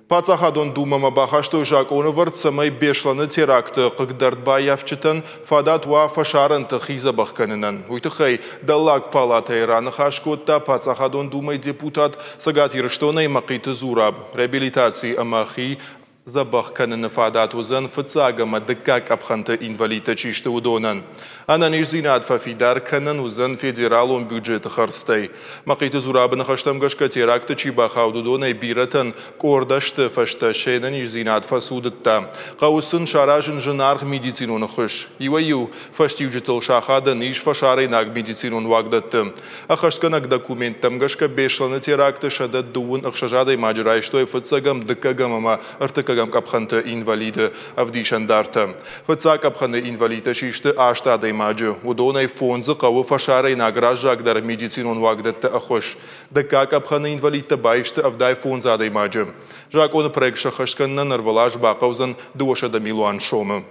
Паддзахадон Думӕмӕ бахастой закъонӕвӕрд, цӕмӕй Беслӕны теракты хъыгдӕрдбаййафджытӕн фадат уа фӕсарӕнты хи дзӕбӕх кӕнынӕн. Уый тыххӕй дӕллаг палатӕйы раныхас кодта Паддзахадон Думӕйы депутат Цӕгат Ирыстонӕй Мӕхъиты Зураб. Реабилитаци ӕмӕ хи дзӕбӕх кӕныны фадат уыдзӕн фыццаг ӕмӕ дыккаг къӕпхӕнты инвалидтӕ чи сты, уыдонӕн. Ӕнӕниздзинад фӕфидар кӕнӕн уыдзӕн федералон бюджеты хӕрдзтӕй. Мӕхъиты Зурабы ныхӕстӕм гӕсгӕ теракты чи бахауд, уыдонӕй бирӕтӕн къорд ӕзты фӕстӕ се нӕниздзинад фӕцудыдта. Хъӕуы сын саразын зынаргъ медицинон ӕххуыс. Иуӕй-иу фӕстиуджытыл сахадӕн ис фӕсарӕйнаг медицинон уагдӕтты. Ӕххӕстгӕнӕг документтӕм гӕсгӕ Беслӕны теракты 126 адӕймаджы райстой фыццӕгӕм, дыккӕгӕм ӕмӕ ӕртыккӕгӕм къӕпхӕнты инвалиды ӕвдисӕндартӕ. Фыццаг къӕпхӕны инвалидтӕ систы 8 адӕймаджы. Уыдонӕй фондзы хъӕуы фӕсарӕйнаг раззагдӕр медицинон уагдӕтты ӕххуыс. Дыккаг къӕпхӕны инвалидтӕ баисты 75 адӕймаджы. Закъоны проект сӕххӕст кӕнынӕн ӕрвылаз бахъӕудзӕн 200 милуан сомы.